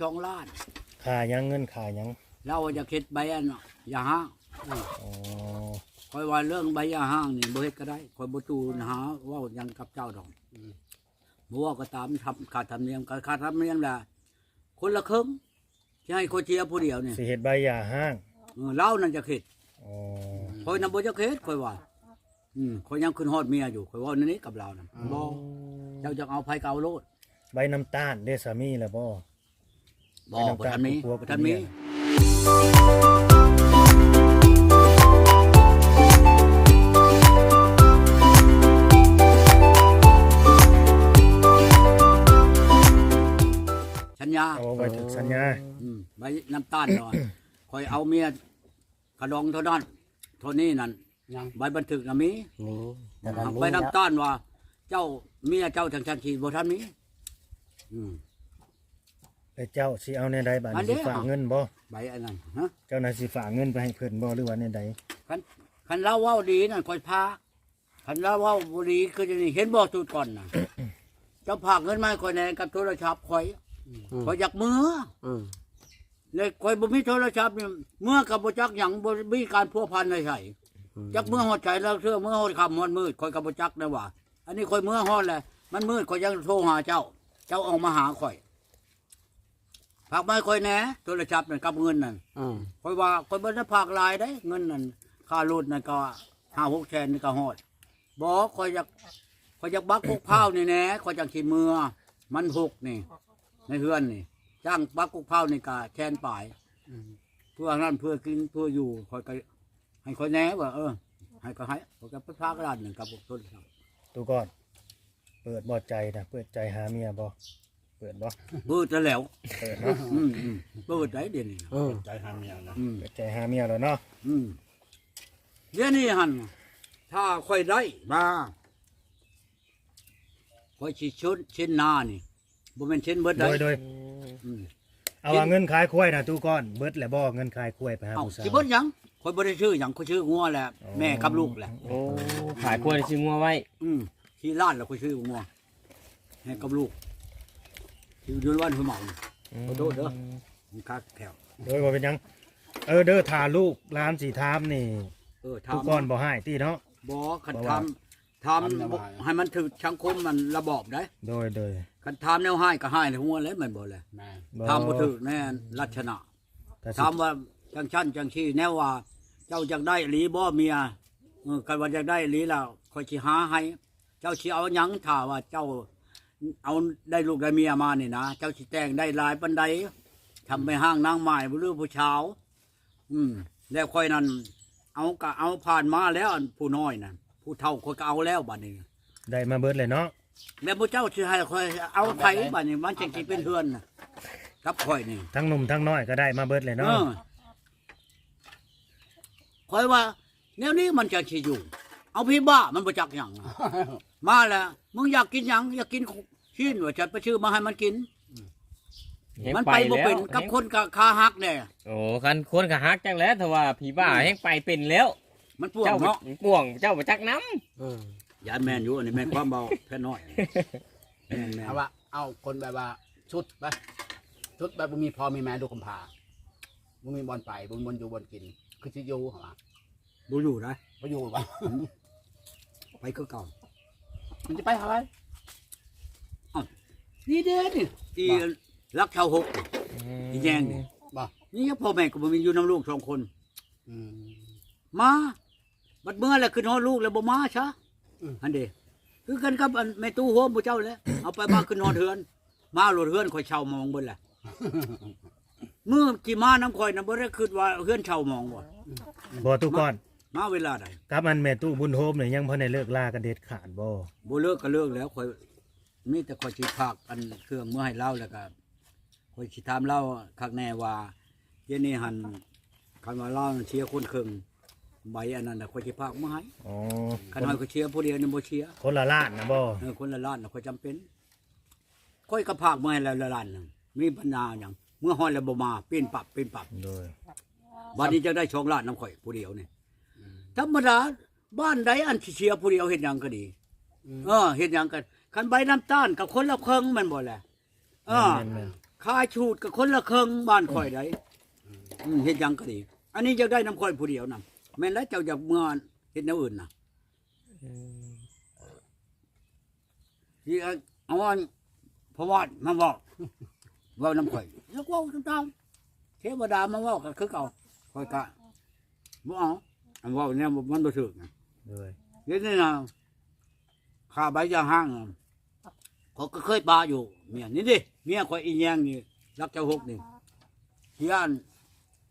ສອງລ້ານ. ຄ່າຫຍັງ? ເງິນຄ່າຫຍັງ? ລາວວ່າຢາກເຮັດໃບອັນຢາຮ້າງ. ອືມ ອໍ ຂ້ອຍວ່າເລື່ອງໃບຢາຮ້າງນີ້ບໍ່ເຮັດກໍໄດ້ ຂ້ອຍບໍ່ຈູນຫາເວົ້າຫຍັງກັບເຈົ້າດອກ. ອືມ ບໍ່ເວົ້າກໍຕາມ ຄ່າທຳນຽມ ຄ່າທຳນຽມລະຄົນລະເຄິ່ງ ຊິໃຫ້ຂ້ອຍເສຍຜູ້ດຽວນີ້ ຊິເຮັດໃບຢາຮ້າງ. ເອີ ລາວນັ້ນຢາກເຮັດ. ອໍ ຂ້ອຍນະບໍ່ຢາກເຮັດ ຂ້ອຍວ່າ. ອືມ ຂ້ອຍຍັງຄຶດຮອດເມຍຢູ່ ຂ້ອຍເວົ້າແນວນີ້ກັບລາວນະ. ອໍ ບໍ່ ເຈົ້າຢາກເອົາໃຜກໍເອົາໂລດ. ໃບນ້ຳຕານເດ້ ສາມີແລ້ວບໍ່? ບໍ່ ບໍ່ທັນມີ ບໍ່ທັນມີ. ສັນຍາ ໂອ້ ໃບຖືກສັນຍາ. ອືມ ໃບນ້ຳຕານເນາະ ຂ້ອຍເອົາເມຍ ຂະດອງເທົ່ານັ້ນເທົ່ານີ້ນັ້ນ ຍັງ ໃບບັນທຶກນະມີ ມີ ແຕ່ວ່າ ໃບນ້ຳຕານວ່າເຈົ້າ ເມຍເຈົ້າຈັ່ງຊັ້ນຊິບໍ່ທັນມີ. ອືມ ແລ້ວເຈົ້າຊິເອົາແນວໃດບາດນີ້? ຊິຝາກເງິນບໍ່? ໃບອັນນັ້ນ ຮະ ເຈົ້ານະຊິຝາກເງິນໄປໃຫ້ເພິ່ນບໍ່ ຫຼືວ່າແນວໃດ? ຄັນ ຄັນລາວເວົ້າດີນັ້ນຂ້ອຍຝາກ ຄັນລາວເວົ້າບໍ່ດີຄືດຽວນີ້ ເຫັນບໍ່? ຊຸດກ່ອນນະ ເຈົ້າຝາກເງິນມາໃຫ້ຂ້ອຍແດ່ກັບໂທລະສັບຂ້ອຍ. ອືມ ຂ້ອຍຢາກເມືອ. ອືມ ແລ້ວຂ້ອຍບໍ່ມີໂທລະສັບນີ້ ເມືອກໍບໍ່ຈັກຫຍັງ ບໍ່ມີການພົວພັນໃດໆ. ອືມ ຈັກເມືອຮອດໃສ ລາງເທື່ອເມືອຮອດຄ່ຳຮອດມືດ ຂ້ອຍກໍບໍ່ຈັກນະວ່າ. ອັນນີ້ຂ້ອຍເມືອຮອດແລ້ວ ມັນມືດ ຂ້ອຍຍັງໂທຫາເຈົ້າ ເຈົ້າອອກມາຫາຂ້ອຍ. ຝາກມາໃຫ້ຂ້ອຍແດ່ ໂທລະສັບນັ້ນກັບເງິນນັ້ນ. ອືມ ຂ້ອຍວ່າຂ້ອຍບໍ່ໄດ້ຝາກຫຼາຍເດ້ ເງິນນັ້ນ ຄ່າລົດນັ້ນກໍຫ້າຫົກແສນນີ້ກໍຮອດ. ບໍ່ ຂ້ອຍຢາກ ຂ້ອຍຢາກບັກກົກພ້າວນີ້ແດ່ ຂ້ອຍຈັ່ງຊິເມືອ. ມັນຫົກນີ້ ໃນເຮືອນນີ້ ຈ້າງບັກກົກພ້າວນີ້ກໍແສນປາຍ. ອືມ ເພື່ອນັ້ນ ເພື່ອກິນ ເພື່ອຢູ່ ຂ້ອຍກໍໃຫ້ຂ້ອຍແດ່ວ່າ ເອີ ໃຫ້ກໍໃຫ້ ຂ້ອຍກໍໄປຝາກລ້ານໜຶ່ງກັບພວກຊົນ. ຕູ້ກ່ອນ ເປີດບໍ່ໃຈນະ? ເປີດໃຈຫາເມຍບໍ່? ເປີດບໍ່? ເປີດແລ້ວ ເປີດເນາະ. ອືມໆ ເປີດໄດ້ດຽວນີ້ນະ. ເອີ ເປີດໃຈຫາເມຍນະ. ອືມ ເປີດໃຈຫາເມຍແລ້ວເນາະ. ອືມ ດຽວນີ້ຫັ້ນ ຖ້າຂ້ອຍໄດ້ມາ ຂ້ອຍຊິເຊັນ ເຊັນນານີ້ ບໍ່ແມ່ນເຊັນເບິດໃດ. ໂດຍ ໂດຍ. ອືມ ອືມ ເອົາວ່າເງິນຂາຍຄວາຍນະ ຕູ້ກ່ອນ ເບິດແລ້ວບໍ່? ເງິນຂາຍຄວາຍໄປຫາຜູ້ສາວ ຊິເບິດຫຍັງ? ຂ້ອຍບໍ່ໄດ້ຊື້ຫຍັງ ຂ້ອຍຊື້ງົວແຫຼະ. ອໍ ແມ່ກັບລູກແຫຼະ. ໂອ້ ຂາຍຄວາຍໄດ້ຊື້ງົວໄວ້. ອືມ ສີ່ລ້ານແລ້ວຂ້ອຍຊື້ງົວ ໃຫ້ກັບລູກ ທີ່ຢູ່ເຮືອນຫ້ວຍເມົາ. ອືມ ຂໍໂທດເດີ ມັນຄາແຂ້ວ. ໂດຍ ບໍ່ເປັນຫຍັງ. ເອີ ເດີ ຖ້າລູກຫຼານຊິຖາມນີ້ ເອີ ຖາມ ຕູ້ກ່ອນບໍ່ຮ້າຍຕິເນາະ? ບໍ່ ຄັນຖາມ ຖາມ ຖາມແນວວ່າ ໃຫ້ມັນຖືກສັງຄົມ ມັນລະບອບໃດ໋. ໂດຍ ໂດຍ. ຄັນຖາມແນວຮ້າຍກໍຮ້າຍໃນຫົວແຫຼະ ແມ່ນບໍ່ແຫຼະ? ແມ່ນ. ບໍ່ ຖາມບໍ່ຖືກແນ່ລັກສະນະ. ຖາມວ່າຈັ່ງຊັ້ນຈັ່ງຊີ້ ແນວວ່າເຈົ້າຢາກໄດ້ອີ່ຫຼີບໍ່ເມຍ? ເອີ ຄັນວ່າຢາກໄດ້ອີ່ຫຼີລະ ຂ້ອຍຊິຫາໃຫ້. ເຈົ້າຊິເອົາຫຍັງ? ຖ້າວ່າເຈົ້າເອົາໄດ້ລູກໄດ້ເມຍມານີ້ນະ ເຈົ້າຊິແຕ່ງໄດ້ຫຼາຍປານໃດ? ທຳແມ່ຮ້າງນາງໝ້າຍບໍ່ ຫຼືຜູ້ສາວ? ອືມ ແລ້ວຂ້ອຍນັ້ນເອົາ ກະເອົາຜ່ານມາແລ້ວ ອັນຜູ້ນ້ອຍນັ້ນ ຜູ້ເຖົ້າຂ້ອຍກໍເອົາແລ້ວ. ບາດນີ້ໄດ້ມາເບິດເລີຍເນາະ. ແລ້ວໝູ່ເຈົ້າຊິໃຫ້ຂ້ອຍເອົາໃຜ? ບາດນີ້ມັນຈັ່ງຊິເປັນເຮືອນນະ ກັບຂ້ອຍນີ້ ທັງໜຸ່ມທັງນ້ອຍກໍໄດ້ມາເບິດເລີຍເນາະ. ເອີ ຂ້ອຍວ່າ ແນວນີ້ມັນຈັ່ງຊິຢູ່. ເອົາ ຜີບ້າ ມັນບໍ່ຈັກຫຍັງ. ມາແລ້ວ ມຶງຢາກກິນຫຍັງ? ຢາກກິນຊີ້ນວ່າ ຈະໄປຊື້ມາໃຫ້ມັນກິນ. ມັນໄປບໍ່ເປັນ ແຮງໄປແລ້ວ ກັບຄົນກະຂາຫັກແດ່. ໂອ້ ຄັນຄົນຂາຫັກຈັກແຫຼະ ຖ້າວ່າຜີບ້າ ອືມ ແຮງໄປເປັນແລ້ວ. ມັນປ່ວງເນາະ ເຈົ້າ ມັນປ່ວງ ເຈົ້າບໍ່ຈັກນຳ. ເອີ ຢ້ານແມ່ນຢູ່ ອັນນີ້ແມ່ນຄວາມເວົ້າແພນນ້ອຍ. ແມ່ນໆ ເອົາວ່າ ເອົາຄົນແບບວ່າຊຸດໄປ ຊຸດແບບບໍ່ມີພໍ່ມີແມ່ ລູກກຳພ້າ ບໍ່ມີບ່ອນໄປ ບໍ່ມີບ່ອນຢູ່ບ່ອນກິນ ຄືຊິຢູ່ ເຮົາວ່າ. ບໍ່ຢູ່ນະ ບໍ່ຢູ່ຫວາ? ອືມ ໄປຄືເກົ່າ. ມັນຈະໄປຫາໃຜ? ເອົ້າ ນີ້ເດ້ນີ້ ອີ ບໍ່ ຫຼັກຊາວຫົກ ອືມ ອີແຍງນີ້ ບໍ່ ນີ້ພໍ່ແມ່ກໍບໍ່ມີ ຢູ່ນຳລູກສອງຄົນ. ອືມ ມາ ບັດເມືອແລ້ວ ຄຶດຮອດລູກແລ້ວບໍ່ມາຊະ. ອືມ ຫັ້ນເດ້ ຄືກັນກັບອັນແມ່ຕູ້ໂຮມຜູ້ເຈົ້າແຫຼະ ເອົາໄປມາຄຶດຮອດເຮືອນ ມາໂລດ ເຮືອນຂ້ອຍເຊົ່າໝອງເບິດແຫຼະ. ມື້ທີ່ມານຳຂ້ອຍນະ ບໍ່ໄດ້ຄຶດວ່າເຮືອນເຊົ່າໝອງບໍ່? ບໍ່ ຕູ້ກ່ອນ ມາເວລາໃດ? ກັບອັນແມ່ຕູ້ບຸນໂຮມນີ້ ຍັງບໍ່ໄດ້ເລີກລາກັນເດັດຂາດບໍ່? ບໍ່ເລີກກໍເລີກແລ້ວ ຂ້ອຍມີແຕ່ຂ້ອຍຊິຝາກອັນເຄື່ອງເມືອໃຫ້ລາວ ແລ້ວກໍ ຂ້ອຍຊິຖາມລາວຄັກແນ່ວ່າ ດຽວນີ້ຫັ້ນ ຄັນວ່າລາວເສຍຄົນເຄິ່ງ ໃບອັນນັ້ນນະ ຂ້ອຍຊິຝາກມາໃຫ້. ອໍ ຄັນວ່າຂ້ອຍເສຍຜູ້ດຽວນີ້ບໍ່ເສຍ. ຄົນລະລ້ານນະບໍ່? ເອີ ຄົນລະລ້ານນະ ຂ້ອຍຈຳເປັນ. ຂ້ອຍກໍຝາກມາໃຫ້ແລ້ວລະລ້ານໜຶ່ງ ມີບັນຫາຫຍັງ? ເມືອຮອດແລ້ວບໍ່ມາ ປີ້ນປັບ ປີ້ນປັບ. ໂດຍ ບັດນີ້ຈະໄດ້ສອງລ້ານນຳຂ້ອຍຜູ້ດຽວນີ້. ອືມ ທຳມະດາ ບ້ານໃດອັນຊິເສຍຜູ້ດຽວເຮັດຫຍັງກໍດີ. ອືມ ເອີ ເຮັດຫຍັງກໍ ຄັນໃບນ້ຳຕານກໍຄົນລະເຄິ່ງແມ່ນບໍ່ແຫຼະ? ເອີ ແມ່ນໆ ຂາຍສູດກໍຄົນລະເຄິ່ງບ້ານຂ້ອຍໃດ໋. ອືມ ເຮັດຫຍັງກໍດີ ອັນນີ້ຢາກໄດ້ນຳຂ້ອຍຜູ້ດຽວນຳ. ແມ່ນແລ້ວ ເຈົ້າຢາກເມືອເຮັດແນວອື່ນນະ? ອືມ ຊິເອົາອັນພະວາດມາເວົ້າ ເວົ້ານຳຂ້ອຍ ຢາກເວົ້າຕາມເທວະດາມາເວົ້າກໍຄືເກົ່າ. ຂ້ອຍກະບໍ່ເອົາ ອັນເວົ້າແນວມັນບໍ່ຖືກນະ. ໂດຍ ດຽວນີ້ນະ ຄ່າໃບຢາຮ້າງ ຂ້ອຍກໍເຄີຍປະຢູ່ ເມຍນີ້ເດ້ ເມຍຂ້ອຍອີແຍງນີ້ ຫຼັກຊາວຫົກນີ້ ເສຍອັນ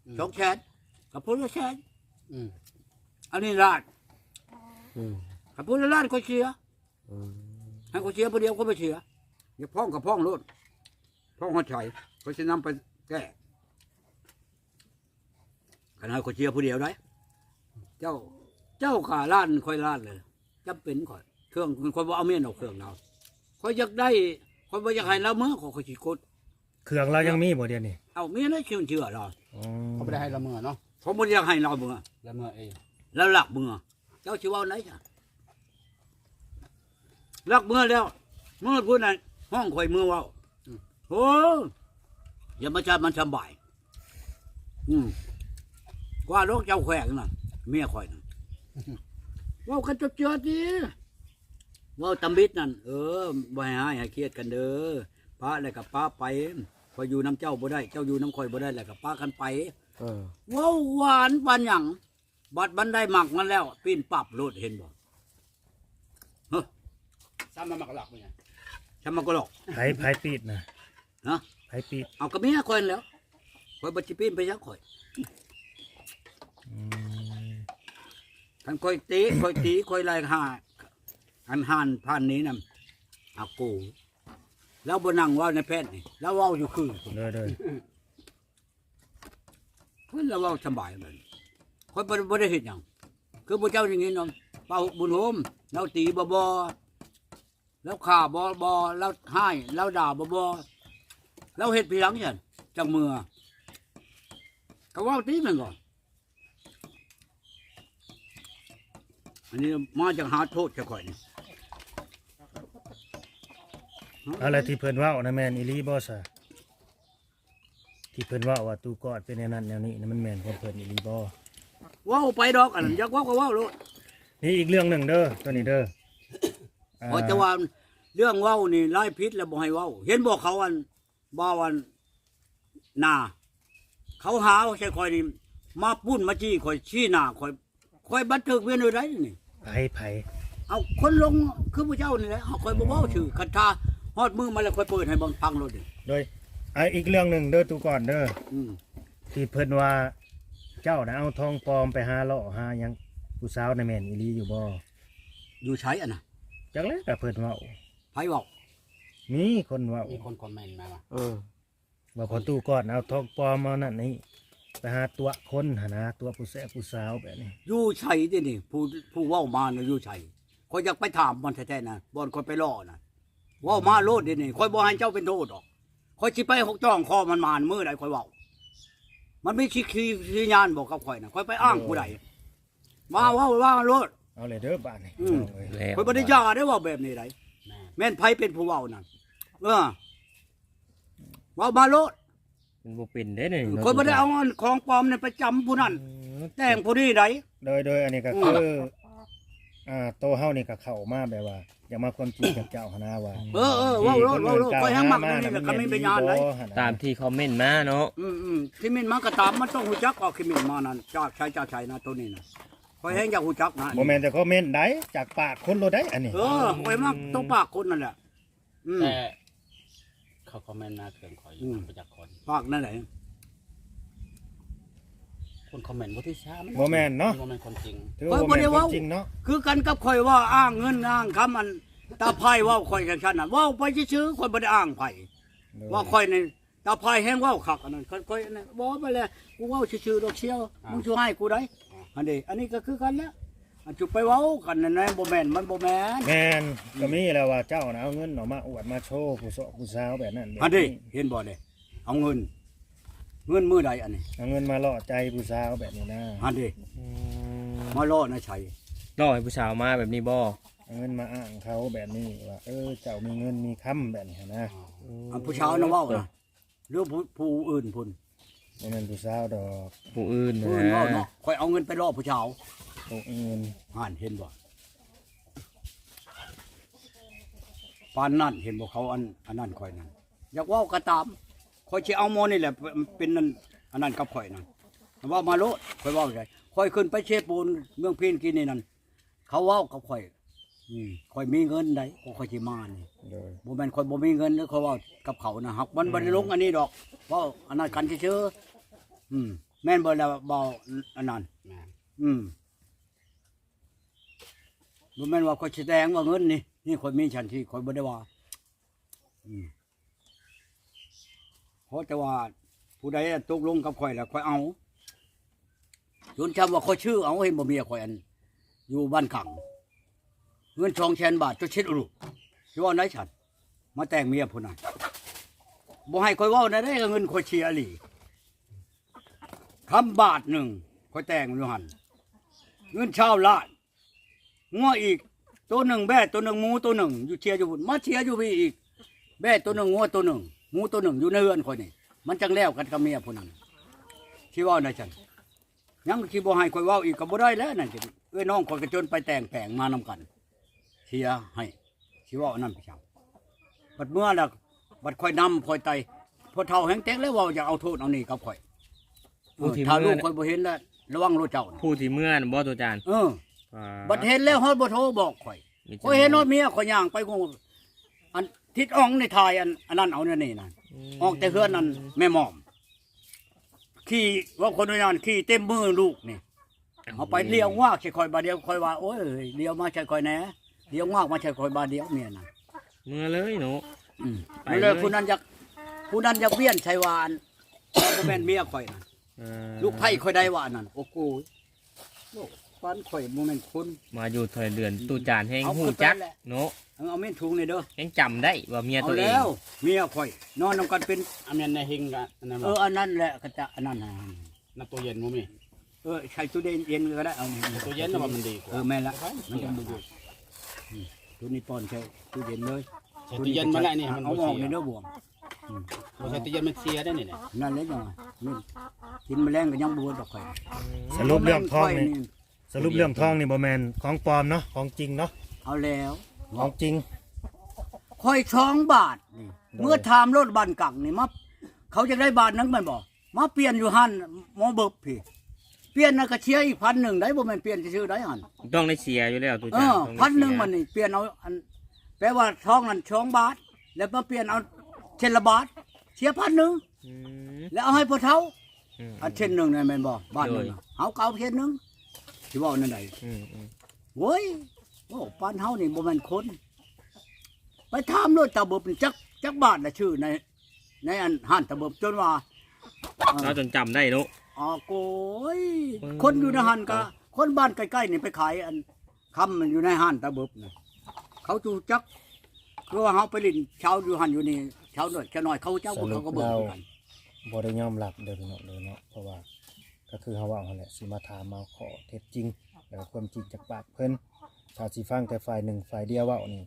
ອືມ ສອງແສນ ກັບຜູ້ລະແສນ. ອືມ ອັນນີ້ລ້ານ. ອືມ ຄັນຜູ້ລະລ້ານຂ້ອຍເສຍ. ອືມ ໃຫ້ຂ້ອຍເສຍຜູ້ດຽວ ຂ້ອຍບໍ່ເສຍ. ຢາກຟ້ອງກໍຟ້ອງໂລດ ຟ້ອງຮອດໃສ ຂ້ອຍຊິນຳໄປແກ້. ຄັນໃຫ້ຂ້ອຍເສຍຜູ້ດຽວໄດ໋ ເຈົ້າ ເຈົ້າກະລ້ານ ຂ້ອຍລ້ານເລີຍ. ຈຳເປັນຂ້ອຍ ເຄື່ອງ ຂ້ອຍບໍ່ເອົາເມຍນອກເຄື່ອງລາວ. ຂ້ອຍຢາກໄດ້ ຂ້ອຍບໍ່ຢາກໃຫ້ລາວເມືອ ຂ້ອຍ ຂ້ອຍຊິກົດ. ເຄື່ອງລາວຍັງມີບໍ່ດຽວນີ້? ເອົາ ມີໃນເຊື່ອລາວ. ອໍ ເຂົາບໍ່ໄດ້ໃຫ້ລາວເມືອເນາະ ເຂົາບໍ່ຢາກໃຫ້ລາວເມືອ ລາວເມືອເອງ ລາວລັກເມືອ. ເຈົ້າຊິເວົ້າໃດຊະ? ລັກເມືອແລ້ວ ເມືອພຸ້ນນະ ຮ້ອງຂ້ອຍເມືອເວົ້າ. ອືມ ໂອ້ ຢ່າມາຈັບມັນສຳບາຍ. ອືມ ກວ່າດອກເຈົ້າແຂວງນະ ເມຍຂ້ອຍນະ. ເວົ້າກັນຈົດເຈືອຕິ ເວົ້າຕຳບິດນັ້ນ. ເອີ ບໍ່ໃຫ້ຮ້າຍໃຫ້ຄຽດກັນເດີ ປະແລ້ວກໍປະໄປ. ຂ້ອຍຢູ່ນຳເຈົ້າບໍ່ໄດ້ ເຈົ້າຢູ່ນຳຂ້ອຍບໍ່ໄດ້ ແລ້ວກໍປະກັນໄປ. ເອີ ເວົ້າຫວານປານຫຍັງ ບັດມັນໄດ້ໝາກມັນແລ້ວ ປີ້ນປັບໂລດ ເຫັນບໍ່? ຮະ ຊ້ຳມາໝາກກະຫຼອກເປັນຫຍັງ? ຊ້ຳໝາກກະຫຼອກ. ໃຜ ໃຜປີ້ນນະ? ຮະ? ໃຜປີ້ນ? ເອົາ ກໍເມຍຂ້ອຍນັ້ນແຫຼ້ວ. ຂ້ອຍບໍ່ຊິປີ້ນໄປຫຍັງຂ້ອຍ? ອືມ ຄັນຂ້ອຍເຕະ ຂ້ອຍຕີ ຂ້ອຍໄລ່ຫາ ອັນຮ້ານຜ່ານນີ້ນຳ ອາໂກ ລາວບໍ່ນັ່ງເວົ້າໃນແຜ່ນນີ້ ລາວເວົ້າຢູ່ຄື. ໂດຍ ໂດຍ. ເພິ່ນລະເວົ້າສະບາຍແບບນີ້ ຂ້ອຍບໍ່ ບໍ່ໄດ້ເຮັດຫຍັງ. ຄືພວກເຈົ້າໄດ້ຍິນເນາະ ປ້າບຸນໂຮມລາວຕີບໍ່ໆ ລາວຂ້າບໍ່ໆ ລາວຮ້າຍ ລາວດ່າບໍ່ໆ ລາວເຮັດໄປຫຍັງຊັ້ນ ຈັ່ງເມືອ ກໍເວົ້າຕິແມ່ນບໍ່? ອັນນີ້ມາຈະຫາໂທດໃສ່ຂ້ອຍນີ້. ເອົາລະ ທີ່ເພິ່ນເວົ້ານະແມ່ນອີ່ຫຼີບໍ່ຊະ? ທີ່ເພິ່ນເວົ້າວ່າຕູ້ກອດເປັນແນວນັ້ນແນວນີ້ນະ ມັນແມ່ນຂອງເພິ່ນອີ່ຫຼີບໍ່? ເວົ້າໄປດອກ ອັນນັ້ນຢາກເວົ້າກໍເວົ້າໂລດ. ນີ້ອີກເລື່ອງໜຶ່ງເດີ ໂຕນີ້ເດີ ເອີ ເພາະແຕ່ວ່າເລື່ອງເວົ້ານີ້ລາຍຜິດແລ້ວບໍ່ໃຫ້ເວົ້າ. ເຫັນບໍ່ ເຂົາອັນ ບ່າວອັນໜ້າ ເຂົາຫາໃສ່ຂ້ອຍນີ້ ມາປຸ້ນມາຈີ້ຂ້ອຍ ຊີ້ໜ້າຂ້ອຍ ຂ້ອຍບັນທຶກເປັນແນວໃດນີ້? ໃຜ ໃຜ? ເອົາ ຄົນລົງຄືຜູ້ເຈົ້ານີ້ແຫຼະ ເອົາ ຂ້ອຍບໍ່ເວົ້າຊື່ ຄັນຖ້າຮອດມື້ມາແລ້ວ ຂ້ອຍເປີດໃຫ້ເບິ່ງຟັງໂລດນີ້. ໂດຍ ອາ ອີກເລື່ອງໜຶ່ງເດີ ຕູ້ກອນເດີ ອືມ ທີ່ເພິ່ນວ່າເຈົ້ານະເອົາທອງປອມໄປຫາເລາະຫາຫຍັງຜູ້ສາວນະ ແມ່ນອີ່ຫຼີຢູ່ບໍ່? ຢູ່ໃສອັນນະ? ຈັກແຫຼະ ກໍເພິ່ນເວົ້າ. ໃຜເວົ້າ? ມີຄົນເວົ້າ ມີຄົນຄອມເມັນມາວ່າ ເອີ ວ່າພໍ່ຕູ້ກອນເອົາທອງປອມເອົານັ້ນນີ້ ໄປຫາຕົວະຄົນຫັ້ນນະ ຕົວະຜູ້ແຊະຜູ້ສາວແບບນີ້. ຢູ່ໃສເດນີ້? ຜູ້ ຜູ້ເວົ້າມານະຢູ່ໃສ? ຂ້ອຍຢາກໄປຖາມມັນແທ້ໆນະ ບ່ອນຂ້ອຍໄປເລາະນະ ເວົ້າມາໂລດເດນີ້. ຂ້ອຍບໍ່ໃຫ້ເຈົ້າເປັນໂທດດອກ ຂ້ອຍຊິໄປຫົກຈ້ອງຄໍມັນມານມື້ໃດຂ້ອຍເວົ້າ. ມັນມີຊິຂີ້ ຊິຍານບໍ່ກັບຂ້ອຍນະ? ຂ້ອຍໄປອ້າງຜູ້ໃດ? ມາເວົ້າວ່າໂລດ. ເອົາເລີຍເດີບາດນີ້ ອືມ ພີ່ນ້ອງເອີຍ ຂ້ອຍບໍ່ໄດ້ຢ່າໄດ້ເວົ້າແບບນີ້ໃດ. ແມ່ນ ແມ່ນໃຜເປັນຜູ້ເວົ້ານັ້ນ? ເອີ ເວົ້າມາໂລດ. ມັນບໍ່ເປັນເດ້ນີ້ ເອີ ເນາະ ຂ້ອຍບໍ່ໄດ້ເອົາອັນຂອງປອມນັ້ນໄປຈຳຜູ້ນັ້ນ ອືມ ແຕ່ງຜູ້ນີ້ໃດ. ໂດຍ ໂດຍ ອັນນີ້ກໍ ອືມ ຄື ອ່າ ໂຕເຮົານີ້ກໍເຂົ້າມາແບບວ່າ ຢາກມາຄວາມຈິງກັບເຈົ້າຫັ້ນນະວ່າ ເອີ ເອີ ເວົ້າໂລດ ເວົ້າໂລດ ຂ້ອຍແຮງມັກແນວນີ້ແຫຼະ ຄັນມີພະຍານໃດ. ຕາມທີ່ຄອມເມັນມາເນາະ ອືມໆ ຄອມເມັນມາກໍຕາມ ມັນຕ້ອງຮູ້ຈັກອອກ ຄອມເມັນມານັ້ນ ຈາກໃສ ຈາກໃສນະ ໂຕນີ້ນະ ຂ້ອຍແຮງຢາກຮູ້ຈັກນະ. ບໍ່ແມ່ນແຕ່ຄອມເມັນໃດ ຈາກປາກຄົນໂລດໃດອັນນີ້ ເອີ ຂ້ອຍມັກຕະປາກຄົນນັ້ນແຫຼະ. ອືມ ແຕ່ເຂົາຄອມເມັນມາເຖິງຂ້ອຍ ອືມ ນຳໄປຈັກຄົນ ປາກນັ້ນແຫຼະ ຄົນຄອມເມັນບໍ່ຖືກສາ ບໍ່ແມ່ນເນາະ ບໍ່ແມ່ນຄວາມຈິງ ຖືວ່າບໍ່ແມ່ນຄວາມຈິງເນາະ. ຄືກັນກັບຂ້ອຍວ່າອ້າງເງິນອ້າງຄຳ ອັນຕາໄພເວົ້າຂ້ອຍຈັ່ງຊັ້ນນະ ເວົ້າໄປຊື່ໆ ຂ້ອຍບໍ່ໄດ້ອ້າງໃຜ ໂດຍ ວ່າຂ້ອຍນີ້ຕາໄພແຮງເວົ້າຄັກ ອັນນັ້ນຂ້ອຍ ຂ້ອຍອັນນັ້ນບໍ່ໄປແລ້ວ ກູເວົ້າຊື່ໆດອກຊຽວ ອ້າວ ມຶງຊິຮ້າຍກູໃດ ຫັ້ນເດ. ອັນນີ້ກໍຄືກັນແຫຼະ ອັນຈຸໄປເວົ້າກັນນັ້ນ ບໍ່ແມ່ນ ມັນບໍ່ແມ່ນ ແມ່ນ ອືມ ກໍມີແລ້ວວ່າເຈົ້ານະເອົາເງິນເນາະມາອວດມາໂຊຜູ້ສາວ ຜູ້ສາວແບບນັ້ນ ຫັ້ນເດ ແບບນີ້ ເຫັນບໍ່ເດ ເອົາເງິນ ເງິນມື້ໃດອັນນີ້ ເອົາເງິນມາຫຼໍ່ໃຈຜູ້ສາວແບບນີ້ນະ ຫັ້ນເດ ອືມ ມາຫຼໍ່ໃນໃສ ຫຼໍ່ໃຫ້ຜູ້ສາວມາແບບນີ້ບໍ່? ເອົາເງິນມາອ້າງເຂົາແບບນີ້ວ່າ ເອີ ເຈົ້າມີເງິນມີຄຳແບບນີ້ຫັ້ນນະ ອໍ ອືມ ອັນຜູ້ສາວນະເວົ້ານະ ຫຼືຜູ້ ຜູ້ອື່ນພຸ້ນ? ບໍ່ແມ່ນຜູ້ສາວດອກ ຜູ້ອື່ນ ຜູ້ອື່ນເວົ້າເນາະ ນະ ຂ້ອຍເອົາເງິນໄປຫຼອກຜູ້ສາວ ຜູ້ອື່ນ ຫັ້ນເຫັນບໍ່? ປານນັ້ນເຫັນບໍ່? ເຂົາອັນ ອັນນັ້ນຂ້ອຍນັ້ນ ຢາກເວົ້າກໍຕາມ ຂ້ອຍຊິເອົາໝໍນີ້ແຫຼະ ເປັນ ເປັນອັນ ອັນນັ້ນກັບຂ້ອຍນັ້ນ ເວົ້າມາໂລດ ຂ້ອຍເວົ້າໄດ້ ຂ້ອຍຂຶ້ນໄປເຊໂປນ ເມືອງພີນກີ້ນີ້ນັ້ນ ເຂົາເວົ້າກັບຂ້ອຍ ອືມ ຂ້ອຍມີເງິນໃດ ກໍຂ້ອຍຊິມານີ້ ໂດຍ ບໍ່ແມ່ນຂ້ອຍບໍ່ມີເງິນເດີ ຂ້ອຍເວົ້າກັບເຂົານະ ຫາກມັນ ອືມ ບໍ່ໄດ້ລົງອັນນີ້ດອກ ເວົ້າອັນນັ້ນກັນຊື່ໆ ອືມ ແມ່ນບໍ່ລະເວົ້າອັນນັ້ນ ແມ່ນ ອືມ ບໍ່ແມ່ນວ່າຂ້ອຍຊິແຕ່ງວ່າເງິນນີ້ ນີ້ຂ້ອຍມີຊັ້ນຊີ້ ຂ້ອຍບໍ່ໄດ້ວ່າ ອືມ ຂໍແຕ່ວ່າຜູ້ໃດຕົກລົງກັບຂ້ອຍແລ້ວຂ້ອຍເອົາ ຈົນຊ່ຳວ່າຂ້ອຍຊື້ເອົາ ເຫັນບໍ່ເມຍຂ້ອຍອັນ ຢູ່ບ້ານກາງ ເງິນສອງແສນບາດ ຈົນເຊັດອຸລຸ ຊິເວົ້າໄດ້ຊັ້ນ ມາແຕ່ງເມຍຜູ້ນັ້ນ ບໍ່ໃຫ້ຂ້ອຍເວົ້າແນວໃດ ເງິນຂ້ອຍເສຍອີ່ຫຼີ ຄຳບາດໜຶ່ງ ຂ້ອຍແຕ່ງຢູ່ຫັ້ນ ເງິນຊາວລ້ານ ງົວອີກໂຕໜຶ່ງ ແບ້ໂຕໜຶ່ງ ໝູໂຕໜຶ່ງ ຢູ່ເສຍຢູ່ພຸ້ນ ມາເສຍຢູ່ພີ້ອີກ ແບ້ໂຕໜຶ່ງ ງົວໂຕໜຶ່ງ ໝູໂຕໜຶ່ງ ຢູ່ໃນເຮືອນຂ້ອຍນີ້ ມັນຈັ່ງແລ້ວກັນກັບເມຍຜູ້ນັ້ນ ຊິເວົ້າແນວຊັ້ນ ຍັງຊິບໍ່ໃຫ້ຂ້ອຍເວົ້າອີກກໍບໍ່ໄດ້ແລ້ວ ນັ້ນເອື້ອຍນ້ອງຂ້ອຍກໍຈົນໄປແຕ່ງແປງມານຳກັນ ເສຍໃຫ້ ຊິເວົ້າອັນນັ້ນໄປຈັ່ງ ບັດເມື່ອລະ ບັດຂ້ອຍນຳຂ້ອຍໄຕ່ ພໍ່ເຖົ້າແຮງແຕກແລ້ວ ເວົ້າຢາກເອົາໂທດເອົານີ້ກັບຂ້ອຍ ເອີ ຜູ້ທີ່ ຖ້າລູກ ເມື່ອ ຂ້ອຍບໍ່ເຫັນລະ ລະວັງໂລດເຈົ້ານະ ຜູ້ທີ່ເມືອນະບໍ່ ໂຕຈານ ເອີ ອ່າ ບັດເຫັນແລ້ວຮອດບໍ່ໂທບອກຂ້ອຍ ມີແຕ່ ຂ້ອຍເຫັນຮອດເມຍຂ້ອຍຍ່າງໄປ ອັນທິດອ່ອງໃນຖ່າຍ ອັນ ອັນນັ້ນເອົາແນວນີ້ນະ ອືມ ອອກແຕ່ເຮືອນນັ້ນແມ່ໝອມ ຂີ່ ເວົ້າຄົນນະຍານຂີ່ເຕັມມືລູກນີ້ ເອົາໄປລ້ຽວງວາກໃສ່ຂ້ອຍບາດດຽວ ຂ້ອຍວ່າ ໂອ້ຍ ລ້ຽວມາໃສ່ຂ້ອຍແດ່ ລ້ຽວງວາກມາໃສ່ຂ້ອຍບາດດຽວ ເມຍນັ້ນ ເມືອເລີຍເນາະ ອືມ ໄປເລີຍ ເລີຍ ຜູ້ນັ້ນຢາກ ຜູ້ນັ້ນຢາກວຽນໃສ່ວ່າ ອັນ ບໍ່ແມ່ນເມຍຂ້ອຍນະ ເອີ ລູກໃພ້ຂ້ອຍໄດ້ວ່າອັນນັ້ນ ໂອ້ໂກຍ ໂລກ ປານຂ້ອຍບໍ່ແມ່ນຄົນ ມາຢູ່ຖອຍເດືອນ ອືມ ຕູ້ຈານແຮງຮູ້ຈັກ ເອົາຂຶ້ນໄປແຫຼະ ເນາະ ເອີ ເອົາເມັນຖົງນີ້ເດີ ຍັງຈຳໄດ້ວ່າເມຍໂຕເອງ ເອົາແລ້ວ ເມຍຂ້ອຍ ນອນນຳກັນເປັນ ອັນນັ້ນນະ ເຮັງກະ ອັນນັ້ນ ເອີ ອັນນັ້ນແຫຼະ ກະຈະ ອັນນັ້ນຫັ້ນ ນ້ຳຕູ້ເຢັນບໍ່ມີ ເອີ ໃສ່ຕູ້ເຢັນກໍໄດ້ ເອົາ ຕູ້ເຢັນນະວ່າມັນດີກວ່າ ເອີ ແມ່ນລະ ມັນຈັ່ງບໍ່ຢູ່ ອືມ ໂຕນີ້ປ່ອນໃສ່ຕູ້ເຢັນເລີຍ ໃສ່ຕູ້ເຢັນມາແລ້ວນີ້ ມັນ ເອົາອອກນີ້ເດີບ່ວງ ອືມ ບໍ່ໃສ່ຕູ້ເຢັນມັນເສຍໄດ໋ນີ້ນະ ນັ້ນແຫຼະຈັ່ງວ່າ ກິນມະແລງກໍຍັງບໍ່ເບິດດອກຂ້ອຍ ສະຫຼຸບເລື່ອງທອງນີ້ ຂ້ອຍນີ້ ສະຫຼຸບເລື່ອງທອງນີ້ບໍ່ແມ່ນຂອງປອມເນາະ ຂອງຈິງເນາະ ເອົາແລ້ວ ຂອງຈິງ ຂ້ອຍສອງບາດນີ້ ໂດຍ ເມື່ອຖາມໂລດບ້ານກັງນີ້ມາ ເຂົາຢາກໄດ້ບາດໜຶ່ງແມ່ນບໍ່ ມາປ່ຽນຢູ່ຮ້ານໝໍເບິບພີ້ ປ່ຽນນະກະເສຍອີກພັນໜຶ່ງໄດ໋ ບໍ່ແມ່ນປ່ຽນຊື່ໆໄດ໋ຫັ້ນ ຕ້ອງໄດ້ເສຍຢູ່ແລ້ວ ເອີ ພັນໜຶ່ງມັນນີ້ປ່ຽນເອົາ ອັນ ແປວ່າທອງນັ້ນສອງບາດ ແລ້ວມາປ່ຽນເອົາເສັ້ນລະບາດ ເສຍພັນໜຶ່ງ ອືມ ແລ້ວເອົາໃຫ້ພໍ່ເຖົ້າ ອືມ ອັນເສັ້ນໜຶ່ງນັ້ນແມ່ນບໍ່ ບາດໜຶ່ງ ໂດຍ ເຮົາກໍເອົາເສັ້ນໜຶ່ງ ຊິເວົ້າແນວໃດ ອືມໆ ໂອ້ຍ ໂອ້ ປານເຮົານີ້ບໍ່ແມ່ນຄົນ ໄປຖາມໂລດຕາເບິບ ຈັກ ຈັກບາດລະຊື້ໃນ ໃນອັນຮ້ານຕາເບິບ ຈົນວ່າ ເອີ ເຮົາຈົນຈຳໄດ້ເນາະ ອໍ ໂກຍ ເອີ ຄົນຢູ່ໃນຫັ້ນກະ ຄົນບ້ານໃກ້ໆນີ້ໄປຂາຍອັນ ຄຳຢູ່ໃນຮ້ານຕາເບິບນະ ເຂົາຈະຮູ້ຈັກ ຄືວ່າເຮົາໄປຫຼິ້ນເຊົາຢູ່ຫັ້ນຢູ່ນີ້ ເຊົາໜ້ອຍເຈົ້າໜ້ອຍ ເຂົາເຈົ້າ ສະຫຼຸບ ເຂົາກໍເບິ່ງຄືກັນ ບໍ່ໄດ້ຍອມຮັບເດີພີ່ນ້ອງເດີເນາະ ເພາະວ່າກໍຄືເຮົາເວົ້າຫັ້ນແຫຼະ ຊິມາຖາມເອົາຂໍ້ເທັດຈິງ ແລ້ວກໍຄວາມຈິງຈາກປາກເພິ່ນ ຖ້າຊິຟັງແຕ່ຝ່າຍໜຶ່ງຝ່າຍດຽວເວົ້ານີ້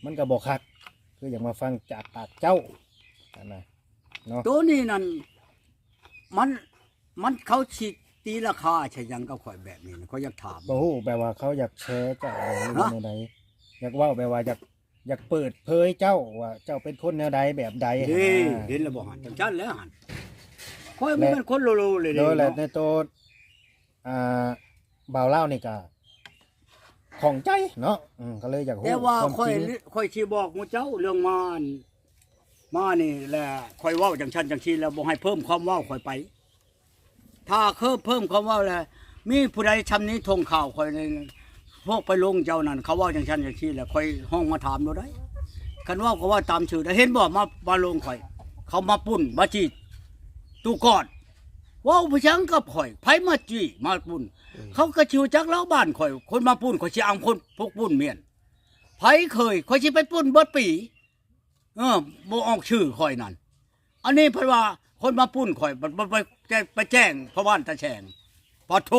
ມັນກໍບໍ່ຄັກ ຄືຢາກມາຟັງຈາກປາກເຈົ້າຫັ້ນນະ ເນາະ ໂຕນີ້ນັ້ນ ມັນ ມັນ ເຂົາຊິຕີລາຄາໃສ່ຫຍັງກັບຂ້ອຍແບບນີ້ນະ ຂ້ອຍຢາກຖາມ ບໍ່ຮູ້ ແບບວ່າເຂົາຢາກແຊເຈົ້າບໍ່ ຫຼືວ່າແນວໃດ ຢາກເວົ້າແບບວ່າຢາກ ຢາກເປີດເຜີຍເຈົ້າວ່າເຈົ້າເປັນຄົນແນວໃດແບບໃດຫັ້ນນະ ເຫັນແລ້ວບໍ່ຫັ້ນ ຈັ່ງຊັ້ນແລ້ວຫັ້ນ ຂ້ອຍບໍ່ແມ່ນຄົນໂລໂລເລເລ ໂດຍ ແລະ ເນາະ ໃນໂຕ ອ່າ ບ່າວລາວນີ້ກໍຂ້ອງໃຈເນາະ ອືມ ກໍເລີຍຢາກຮູ້ ແຕ່ວ່າຂ້ອຍ ຂ້ອຍຊິບອກໝູ່ເຈົ້າເລື່ອງມາ ມານີ້ແຫຼະ ຂ້ອຍເວົ້າຈັ່ງຊັ້ນຈັ່ງຊີ້ແລ້ວ ບໍ່ໃຫ້ເພີ່ມຄວາມເວົ້າຂ້ອຍໄປ ຖ້າເຄີາເພີ່ມຄວາມເວົ້າແລ້ວ ມີຜູ້ໃດຊຳນີ້ທົ່ງຂ່າວຂ້ອຍ ພວກໄປລົງເຈົ້ານັ້ນ ເຂົາເວົ້າຈັ່ງຊັ້ນຈັ່ງຊີ້ແຫຼະ ຂ້ອຍຮ້ອງມາຖາມໂລດໄດ໋ ຄັນເວົ້າກໍເວົ້າຕາມຊື່ໄດ໋ ເຫັນບໍ່ ມາ ມາລົງຂ້ອຍ ເຂົາມາປຸ້ນ ມາຈີ້ ຕູ້ກອດ ເວົ້າໄປຫຍັງກັບຂ້ອຍ ໃຜມາຈີ້ມາປຸ້ນ ອືມ ເຂົາກໍຊິຮູ້ຈັກແລ້ວບ້ານຂ້ອຍ ຄົນມາປຸ້ນ ຂ້ອຍຊິເອົາຄົນພວກປຸ້ນແມ່ນ ໃຜເຄີຍ ຂ້ອຍຊິໄປປຸ້ນເບິດປີ ເອີ ບໍ່ອອກຊື່ຂ້ອຍນັ້ນ ອັນນີ້ເພິ່ນວ່າຄົນມາປຸ້ນຂ້ອຍ ໄປ ໄປ ໄປແຈ້ງພໍ່ບ້ານຕາແສງ ປະໂທ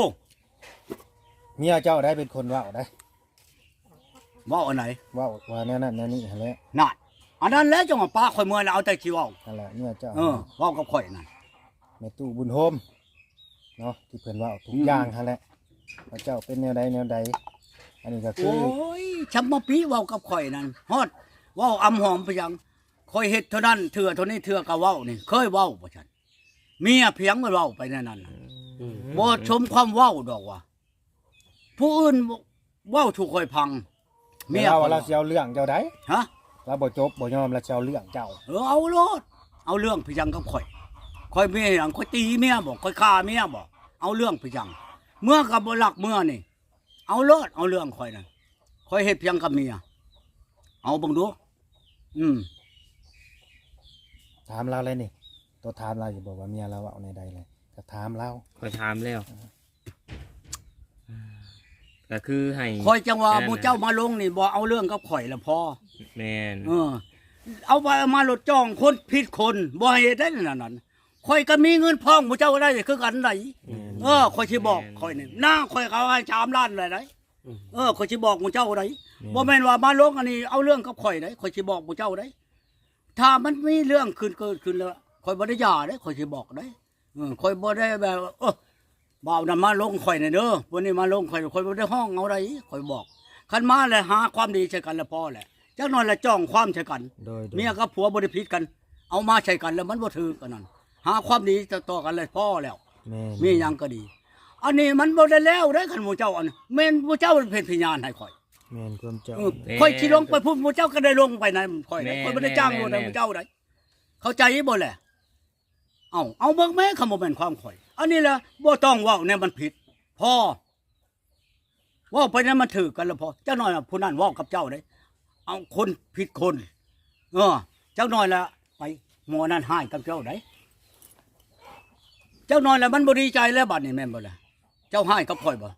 ເມຍເຈົ້າໄດ້ເປັນຄົນເວົ້າໄດ໋ ເວົ້າອັນໃດ ເວົ້າວ່າແນວນັ້ນແນວນີ້ຫັ້ນແຫຼະ ນັ້ນ ອັນນັ້ນແຫຼະ ຈັ່ງວ່າປະຂ້ອຍເມືອແລ້ວ ເອົາແຕ່ຊິເວົ້າ ນັ້ນແຫຼະ ເມຍເຈົ້າ ເອີ ເວົ້າກັບຂ້ອຍນັ້ນ ແມ່ຕູ້ບຸນໂຮມເນາະ ທີ່ເພິ່ນເວົ້າທຸກ ອືມ ຢ່າງຫັ້ນແຫຼະ ວ່າເຈົ້າເປັນແນວໃດແນວໃດ ອັນນີ້ກໍຄື ໂອ້ຍ ຊຳມະປິເວົ້າກັບຂ້ອຍນັ້ນ ຮອດເວົ້າອຳຫອມໄປຫຍັງ ຂ້ອຍເຮັດເທົ່ານັ້ນເທື່ອ ເທົ່ານີ້ເທື່ອກໍເວົ້ານີ້ ເຄີຍເວົ້າບໍ່ຊັ້ນ ເມຍພຽງມັນເວົ້າໄປແນວນັ້ນນະ ອືມ ບໍ່ສົມຄວາມເວົ້າດອກວ່າ ຜູ້ອື່ນເວົ້າສູ່ຂ້ອຍຟັງ ເມຍ ແຕ່ລາວວ່າລາວຊິເອົາເລື່ອງເຈົ້າໃດ ຮະ ລາວບໍ່ຈົບບໍ່ຍອມ ລາວຊິເອົາເລື່ອງເຈົ້າ ເອີ ເອົາໂລດ ເອົາເລື່ອງໄປຫຍັງກັບຂ້ອຍ ຂ້ອຍມີຫຍັງ ຂ້ອຍຕີເມຍບໍ ຂ້ອຍຂ້າເມຍບໍ ເອົາເລື່ອງໄປຫຍັງ ເມືອກໍບໍ່ລັກເມືອນີ້ ເອົາໂລດ ເອົາເລື່ອງຂ້ອຍນະ ຂ້ອຍເຮັດພຽງກັບເມຍ ເອົາເບິ່ງດູ ອືມ ຖາມລາວແລ້ວນີ້ ໂຕຖາມລາວຢູ່ບໍ່ວ່າເມຍລາວເວົ້າແນວໃດແລ້ວ ກໍຖາມລາວ ຂ້ອຍຖາມແລ້ວ ເອີ ກໍຄືໃຫ້ ຂ້ອຍຈັ່ງວ່າ ອັນນັ້ນ ໝູ່ເຈົ້າມາລົງນີ້ບໍ່ເອົາເລື່ອງກັບຂ້ອຍລະພໍ ແມ່ນ ເອີ ເອົາໄປເອົາມາໂລດ ຈ້ອງຄົນຜິດຄົນ ບໍ່ໃຫ້ເຮັດໄດ້ນັ້ນ ຂ້ອຍກໍມີເງິນພ້ອມໝູ່ເຈົ້າໄດ້ຄືກັນໃດ ແມ່ນ ເອີ ຂ້ອຍຊິບອກ ແມ່ນ ຂ້ອຍນີ້ ນາຂ້ອຍກໍເອົາໃຫ້ສາມລ້ານແລ້ວໃດ ອືມ ເອີ ຂ້ອຍຊິບອກໝູ່ເຈົ້າໃດ ແມ່ນ ບໍ່ແມ່ນວ່າມາລົງອັນນີ້ເອົາເລື່ອງກັບຂ້ອຍໃດ ຂ້ອຍຊິບອກໝູ່ເຈົ້າໃດ ຖ້າມັນມີເລື່ອງຂຶ້ນເກີດຂຶ້ນແລ້ວ ຂ້ອຍບໍ່ໄດ້ຢ່າເດ້ ຂ້ອຍຊິບອກເດ້ ເອີ ຂ້ອຍບໍ່ໄດ້ແບບວ່າ ເອີ ບ່າວນັ້ນມາລົງຂ້ອຍແດ່ເດີ ຜູ້ນີ້ມາລົງຂ້ອຍ ຂ້ອຍບໍ່ໄດ້ຮ້ອງເອົາໃດ ຂ້ອຍບອກ ຄັນມາແລ້ວຫາຄວາມດີໃສ່ກັນແລ້ວພໍແຫຼະ ຈັກໜ້ອຍລະຈ່ອງຄວາມໃສ່ກັນ ໂດຍ ໂດຍ ເມຍກັບຜົວບໍ່ໄດ້ຜິດກັນ ເອົາມາໃສ່ກັນແລ້ວມັນບໍ່ຖືກ ອັນນັ້ນ ຫາຄວາມດີຕໍ່ກັນແລ້ວພໍແລ້ວ ແມ່ນ ມີຫຍັງກໍດີ ອັນນີ້ມັນບໍ່ໄດ້ແລ້ວເດ້ ຄັນໝູ່ເຈົ້າ ອັນແມ່ນໝູ່ເຈົ້າເປັນພະຍານໃຫ້ຂ້ອຍ ແມ່ນຄວາມເຈົ້າ ເອີ ແມ່ນ ຂ້ອຍຊິລົງໄປພຸ້ນ ໝູ່ເຈົ້າກໍໄດ້ລົງໄປນຳຂ້ອຍ ແມ່ນ ຂ້ອຍບໍ່ໄດ້ຈ້າງ ແມ່ນ ລົງນຳ ແມ່ນ ໝູ່ເຈົ້າໃດ ເຂົ້າໃຈບໍ່ແຫຼະ ເອົ້າ ເອົາເບິ່ງແມ້ ຄັນບໍ່ແມ່ນຄວາມຂ້ອຍ ອັນນີ້ລະບໍ່ຕ້ອງເວົ້າແນວມັນຜິດ ພໍ ເວົ້າໄປນັ້ນມັນຖືກກັນລະພໍ ຈັກໜ້ອຍຜູ້ນັ້ນເວົ້າກັບເຈົ້າເດ້ ເອົາຄົນຜິດຄົນ ເອີ ຈັກໜ້ອຍລະໄປ ໝໍນັ້ນຮ້າຍກັບເຈົ້າໃດ ຈັກໜ້ອຍລະມັນບໍ່ດີໃຈແລ້ວ ບາດນີ້ແມ່ນບໍ່ລະ ເຈົ້າຮ້າຍກັບຂ້ອຍບໍ່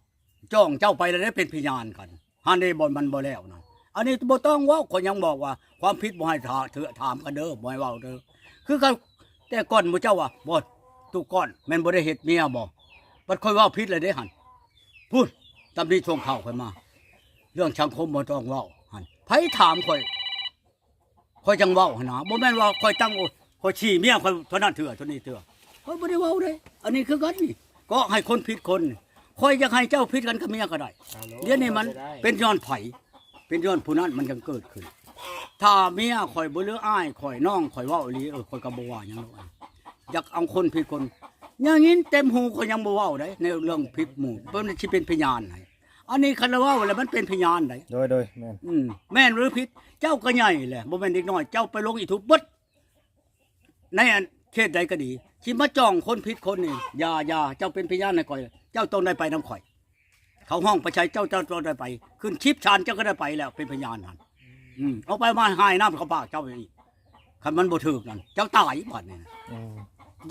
ຈ້ອງເຈົ້າໄປແລ້ວເດ້ ເປັນພະຍານກັນ ຫັ້ນເດ້ ບໍ່ ມັນບໍ່ແລ້ວນະ ອັນນີ້ບໍ່ຕ້ອງເວົ້າ ຂ້ອຍຍັງບອກວ່າ ຄວາມຜິດບໍ່ໃຫ້ຖາ ເທື່ອ ຖາມກັນເດີ ບໍ່ໃຫ້ເວົ້າເດີ ຄືເຂົາ ແຕ່ກ່ອນໝູ່ເຈົ້າວ່າ ບໍ່ ຕູ້ກ້ອນ ແມ່ນບໍ່ໄດ້ເຮັດເມຍບໍ່ ບັດຂ້ອຍເວົ້າຜິດແລ້ວເດ້ຫັ້ນ ພຸ້ນ ຕຳໜິສົ່ງຂ່າວຂ້ອຍມາ ເລື່ອງສັງຄົມບໍ່ຕ້ອງເວົ້າຫັ້ນ ໃຜຖາມຂ້ອຍ ຂ້ອຍຈັ່ງເວົ້າຫັ້ນນະ ບໍ່ແມ່ນວ່າຂ້ອຍຕັ້ງ ໂອ້ ຂ້ອຍຊີ້ເມຍຂ້ອຍເທົ່ານັ້ນເທື່ອ ເທົ່ານີ້ເທື່ອ ຂ້ອຍບໍ່ໄດ້ເວົ້າເດ້ ອັນນີ້ຄືກັນນີ້ ກໍໃຫ້ຄົນຜິດຄົນ ຂ້ອຍຢາກໃຫ້ເຈົ້າຜິດກັນກັບເມຍກໍໄດ້ ດຽວນີ້ມັນເປັນຍ້ອນໃຜ ເປັນຍ້ອນຜູ້ນັ້ນມັນຈັ່ງເກີດຂຶ້ນ ຖ້າເມຍຂ້ອຍບໍ່ ຫຼື ອ້າຍຂ້ອຍ ນ້ອງຂ້ອຍເວົ້າອີ່ຫຼີ ເອີ ຂ້ອຍກໍບໍ່ວ່າຫຍັງດອກ ຢາກເອົາຄົນຜິດຄົນ ຍັງຍິນເຕັມຫູ ຂ້ອຍຍັງບໍ່ເວົ້າໃດ ໃນເລື່ອງຜິດໝູ່ ເພິ່ນຊິເປັນພະຍານໃຫ້ ອັນນີ້ຄັນລາວເວົ້າແລ້ວມັນເປັນພະຍານໃດ ໂດຍ ໂດຍ ແມ່ນ ອືມ ແມ່ນຫຼືຜິດ ເຈົ້າກໍໃຫຍ່ແຫຼະ ບໍ່ແມ່ນເດັກນ້ອຍ ເຈົ້າໄປລົງຢູທູບເບິດ ໃນອັນເຂດໃດກໍດີ ຊິມາຈ້ອງຄົນຜິດຄົນນີ້ ຢ່າ ຢ່າ ເຈົ້າເປັນພະຍານໃຫ້ຂ້ອຍ ເຈົ້າຕ້ອງໄດ້ໄປນຳຂ້ອຍ ເຂົາຮ້ອງໄປໃສ ເຈົ້າ ເຈົ້າຕ້ອງໄດ້ໄປ ຂຶ້ນສິບສານ ເຈົ້າກໍໄດ້ໄປແລ້ວ ເປັນພະຍານຫັ້ນ ອືມ ເອົາໄປມາຫາຍນ້ຳເຂົ້າປາກເຈົ້າອີກ ຄັນມັນບໍ່ຖືກນັ້ນ ເຈົ້າຕາຍບາດນີ້ນະ ອືມ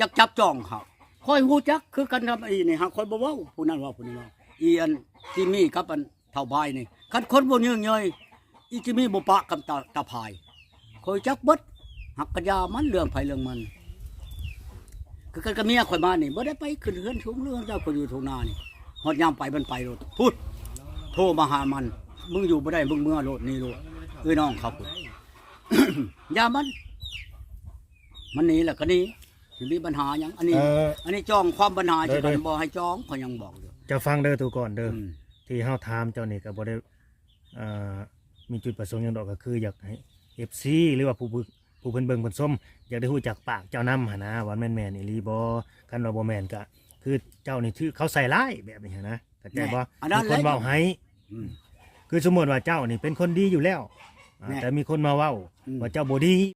ຢາກຈັບຈ້ອງເຮົາ ຂ້ອຍຮູ້ຈັກຄືກັນກັບອີ່ນີ້ ຫາກຂ້ອຍບໍ່ເວົ້າ ຜູ້ນັ້ນເວົ້າ ຜູ້ນີ້ເວົ້າ ອີ່ອັນຈິມມີກັບອັນເຖົ້າພາຍນີ້ ຄັນຄົນບໍ່ເຍີ້ງເຍີ້ຍ ອີ່ຈິມມີບໍ່ປະກັບຕາ ຕາພາຍ ຂ້ອຍຈັກເບິດ ຫາກກະຢ່າມັນ ເລື່ອງໃຜເລື່ອງມັນ ຄືກັນກັບເມຍຂ້ອຍມານີ້ ບໍ່ໄດ້ໄປຂຶ້ນເຮືອນສູງເຮືອນເຈົ້າ ຂ້ອຍຢູ່ທົ່ງນານີ້ ຮອດຍາມໄປມັນໄປໂລດ ພຸ້ນ ໂທມາຫາມັນ ມຶງຢູ່ບໍ່ໄດ້ ມຶງເມືອໂລດ ໜີໂລດ ເອີຍນ້ອງເຂົາພຸ້ນ ຢ່າມັນ ມັນໜີແລ້ວກໍໜີ ຊິມີບັນຫາຫຍັງ ອັນນີ້ ເອີ ອັນນີ້ຈ່ອງຄວາມບັນຫາ ໂດຍ ຊິ ໂດຍ ບໍ່ໃຫ້ຈ່ອງ ຂ້ອຍຍັງບອກຢູ່ ເຈົ້າຟັງເດີ ຕູກອນເດີ ອືມ ທີ່ເຮົາຖາມເຈົ້ານີ້ກໍບໍ່ໄດ້ ເອີ ມີຈຸດປະສົງຫຍັງດອກ ກໍຄືຢາກໃຫ້ເອັຟຊີ ຫຼືວ່າຜູ້ ຜູ້ ຜູ້ເພິ່ນເບິ່ງເພິ່ນຊົມ ຢາກໄດ້ຮູ້ຈັກປາກເຈົ້ານຳຫັ້ນນະ ວ່າແມ່ນ ແມ່ນອີ່ຫຼີບໍ່ ຄັນວ່າບໍ່ແມ່ນກະຄືເຈົ້ານີ້ຖືກເຂົາໃສ່ຮ້າຍແບບນີ້ຫັ້ນນະ ເຂົ້າໃຈບໍ່ ແນ່ ມີຄົນເວົ້າໃຫ້ ອືມ ຄືສົມມຸດວ່າເຈົ້ານີ້ເປັນຄົນດີຢູ່ແລ້ວ ອາ ແນ່ ແຕ່ມີຄົນມາເວົ້າ ອືມ ວ່າເຈົ້າບໍ່ດີ